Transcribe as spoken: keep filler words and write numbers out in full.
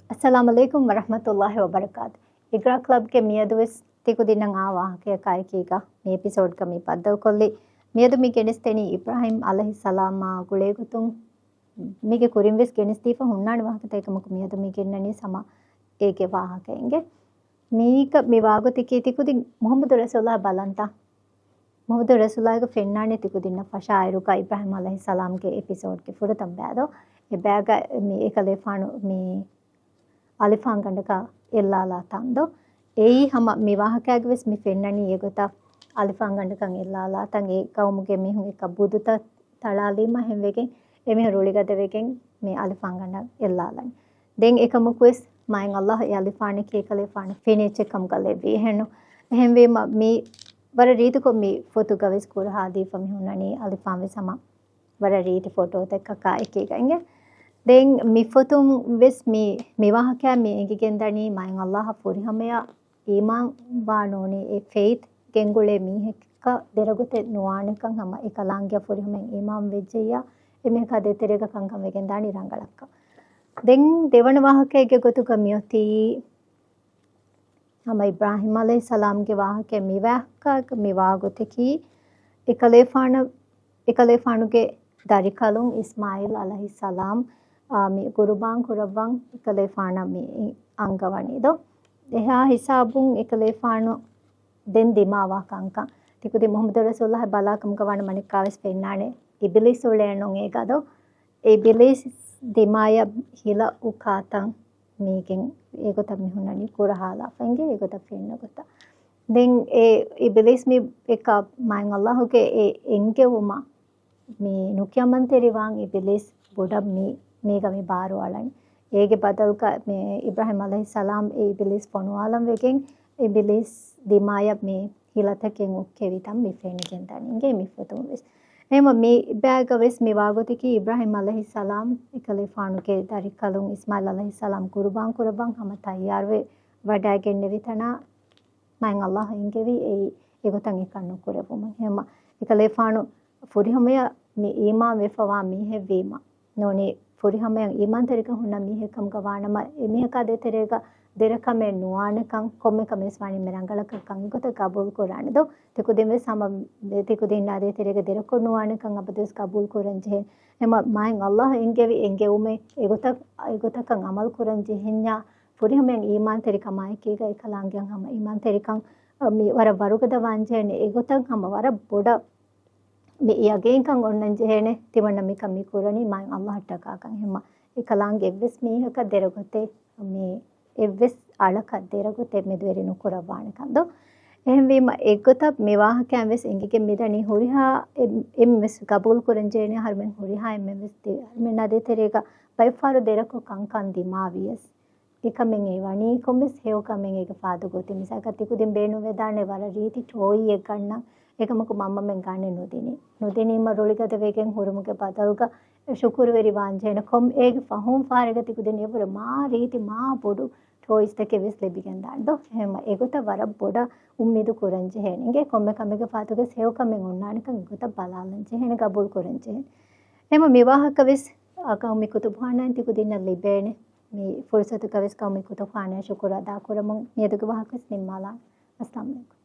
އައްސަލާމު ޢަލައިކުމް ވަރަޙްމަތުﷲި ވަބަރަކާތު. އިގްރާ ކްލަބްގެ މިއަދުވެސް ތިކުދިންނަށް އާ ވާހަކަޔަކާއެކީގަ މި އެޕިސޯޑްގަ މި ބައްދަލުކޮށްލީ. މިއަދު މި ގެނެސްދެނީ އިބްރާހީމް ޢަލައިހިއްސަލާމާ ގުޅޭގޮތުން. މީގެ ކުރިންވެސް ގެނެސްދީފަ ހުންނާނެ ވާހަކަތަކެއް ކަމަކު މިއަދު މި ގެންނަނީ ހަމަ އޭގެ ވާހަކައިންގެ. މީގަ މި ވާގޮތަކީ ތިކުދިން މުޙައްމަދު ރަސޫލާ ބަލަންތަ؟ މުޙައްމަދު ރަސޫލާގެ ފެންނާނެ ތިކުދިންނަށް ފަށާއިރުގަ އިބްރާހީމް ޢަލައިހިއްސަލާމްގެ އެޕިސޯޑްގެ ފުރަތަމަ ބައި ދޯ. އެ ބައިގަ މި އެކަލޭފާނު މި އަލިފާންގަނޑަކަށް އެއްލާލާ ތަން ދޯ. އެއީ ހަމަ މި ވާހަކައިގަވެސް މި ފެންނަނީ އެގޮތަށް އަލިފާންގަނޑަކަށް އެއްލާލާ ތަން. އެ ގައުމުގެ މީހުން އެކަ ބުދުތައް ތަޅާލީމަ ހެންވެގެން އެމީހުން ރުޅިގަދަވެގެން މި އަލިފާންގަނޑަށް އެއްލާލަނީ. ދެން އެކަމަކުވެސް މާތް ﷲ އެ އަލިފާނަކީ އެކަލޭފާނަށް ފެނި އެއްޗެއް ކަމުގަ ލެއްވި އެހެންނު. އެހެންވީމަ މި ވަރަށް ރީތިކޮށް މި ފޮތުގަވެސް ކުރަހާލީފަ މި ހުންނަނީ އަލިފާންވެސް ހަމަ ވަރަށް ރީތި ފޮޓޯތަކަކާ އެކީގަ އިނގޭ. ދެން މި ފޮތުން ވެސް މި، މި ވާހަކައިން މި އެނގިގެންދަނީ މާތް ﷲ އަށް ފުރިހަމަޔަށް އީމާން ވާ ނޫނީ އެ ފެއިތް ގެންގުޅޭ މީހަކަށް ދެރަގޮތެއް ނުވާނެކަން. ހަމަ އެކަލާނގެއަށް ފުރިހަމައިން އީމާން ވެއްޖެއްޔާ އެމީހަކާ ދޭތެރޭގަ ކަންކަން ވެގެންދާނީ ރަނގަޅަށްކަން. ދެން ދެވަނަ ވާހަކައެއްގެ ގޮތުގަ މިއޮތީ ހަމަ އިބްރާހީމް ޢަލައިހިއްސަލާމްގެ ވާހަކަ މި ވާހަކަ މި ވާގޮތަކީ އެކަލޭފާނަށް، އެކަލޭފާނުގެ ދަރިކަލުން އިސްމާޢީލް ޢަލައިހިއްސަލާމް، އާ، މި ޤުރުބާން ކުރައްވަން އެކަލޭފާނަށް މި އަންގަވަނީ ދޯ. އެހާ ހިސާބުން އެކަލޭފާނު ދެން ދިމާވާ ކަންކަން. ތިކުދިން މުޙައްމަދު ރަސޫލުﷲ ބަލާ ކަމުގަ ވާނަމަ އަނެއްކާވެސް ފެންނާނެ އިބިލީސް އުޅޭނު އޭގަ ދޯ. އިބިލީސް ދިމާޔަށް ހިލަ އުކާތަން މީގެން އެގޮތަށް މި ހުންނަނީ ކުރަހާލާފަ އިނގޭ އެގޮތަށް ފެންނަ ގޮތަށް. ދެން އެ އިބިލީސް މި އެކަ މާތް ﷲ ގެ އެ އެންގެވުމަށް މި ނުކިޔަމަންތެރިވާން އިބިލީސް ބޮޑަށް މި، މީގަ މި ބާރު އަޅަނީ. އޭގެ ބަދަލުގަ މި އިބްރާހީމް ޢަލައިހިއްސަލާމް އެ އިބިލީސް ފޮނުވާލަން ވެގެން އިބިލީސް ދިމާޔަށް މި ހިލަތަކެއް އުއްކެވި ތަން މި ފެނިގެންދަނީ އިނގޭ މި ފޮތުން ވެސް. އެހެންވީމަ މި ބައިގަ ވެސް މި ވާގޮތަކީ އިބްރާހީމް ޢަލައިހިއްސަލާމް އެކަލޭފާނުގެ ދަރިކަލުން އިސްމާޢީލް ޢަލައިހިއްސަލާމް ޤުރުބާން ކުރައްވަން ހަމަ ތައްޔާރުވެ ވަޑައިގެންނެވި ތަނާ މާތް ﷲ އެންގެވީ އެއީ އެގޮތަށް އެކަން ނުކުރެއްވުމަށް. އެހެންވީމަ އެކަލޭފާނު ފުރިހަމަޔަށް މި އީމާން ވެފަވާ މީހެއްވީމަ ނޫނީ ފުރިހަމަޔަށް އީމާންތެރިކަން ހުންނަ މީހެއް ކަމުގަ ވާނަމަ، އެމީހަކާ ދޭތެރޭގަ ދެރަކަމެއް ނުވާނެކަން، ކޮންމެ ކަމެއް ވެސް ވާނީ މި ރަނގަޅަކަށް ކަން އެގޮތަށް ގަބޫލު ކުރާނެ ދޯ. ތިކުދިން ވެސް ހަމަ ތިކުދިންނާ ދޭތެރޭގަ ދެރަކޮށް ނުވާނެކަން އަބަދުވެސް ގަބޫލު ކުރަން ޖެހޭ. އެހެންވީމަ މާތް ﷲ އެންގެވި އެންގެވުމެއް އެގޮތަށް، އެގޮތަކަށް ޢަމަލު ކުރަން ޖެހެންޏާ ފުރިހަމަޔަށް އީމާންތެރިކަމާއެކީގަ އެކަލާނގެއަށް ހަމަ އީމާންތެރިކަން މި ވަރަށް ވަރުގަދަ ވާން ޖެހޭނެ. އެގޮތަށް ހަމަ ވަރަށް ބޮޑަށް މި ޔަގީންކަން އޮންނަން ޖެހޭނެ، ތިމަންނަ މިކަން މި ކުރަނީ މާތް ﷲ އަށްޓަކާކަން. އެހެންވީމަ އެކަލާނގެ އެއްވެސް މީހަކަށް ދެރަގޮތެއް މި އެއްވެސް އަޅަކަށް ދެރަގޮތެއް މެދުވެރި ނުކުރައްވާނެކަން ދޯ. އެހެންވީމަ އެގޮތަށް މި ވާހަކައިން ވެސް އެނގިގެން މިދަނީ ހުރިހާ އެ-، އެންމެ ވެސް ގަބޫލު ކުރަން ޖެހޭނެ އަހަރުމެން ހުރިހާ އެންމެ ވެސް ދެ-، އަހަރުމެންނާ ދޭތެރޭގަ ބައެއްފަހަރު ދެރަކޮށް ކަންކަން ދިމާވިޔަސް. އެކަމެއް އެ ވަނީ ކޮންމެސް ހެޔޮ ކަމެއް އޭގެ ފާދަ ގޮތެއް. މިސާލަކަށް ތިކުދިން ބޭނުންވެދާނެ ވަރަށް ރީތި ޓޯއީއެއް ގަންނަން. އެކަމަކު މަންމަމެން ގަނެ ނުދިނީ. ނުދިނީމަ ރުޅިގަދަ ވެގެން ހުރުމުގެ ބަދަލުގަ ޝުކުރުވެރި ވާން ޖެހޭނެ. ކޮން އޭގެ ފަހުން ފަހަރެއްގަ ތިކުދިން އެވަރު މާ ރީތި މާ ބޮޑު ޓޯއީސްތަކެއް ވެސް ލިބިގެންދާނެ ދޯ. އެހެންވީމަ އެގޮތަށް ވަރަށް ބޮޑަށް އުއްމީދު ކުރަން ޖެހޭނެ. އިނގޭ ކޮންމެ ކަމެއްގެ ފަހަތުގަ ހެޔޮ ކަމެއް އޮންނާނެކަން އެގޮތަށް ބަލާލަން ޖެހޭނެ، ގަބޫލު ކުރަން ޖެހޭނެ. އެހެންވީމަ މި ވާހަކަ ވެސް އަ، ޤައުމީ ކުތުބުޚާނާއިން ތިކުދިންނަށް ލިބޭނެ. މި ފުރުސަތުގަ ވެސް ޤައުމީ ކުތުބުޚާނާއަށް ޝުކުރު އަދާކުރަމުން މިއަދުގެ ވާހަކަ ވެސް ނިންމާލާން. އައްސަލާމު ޢަލައިކުމް.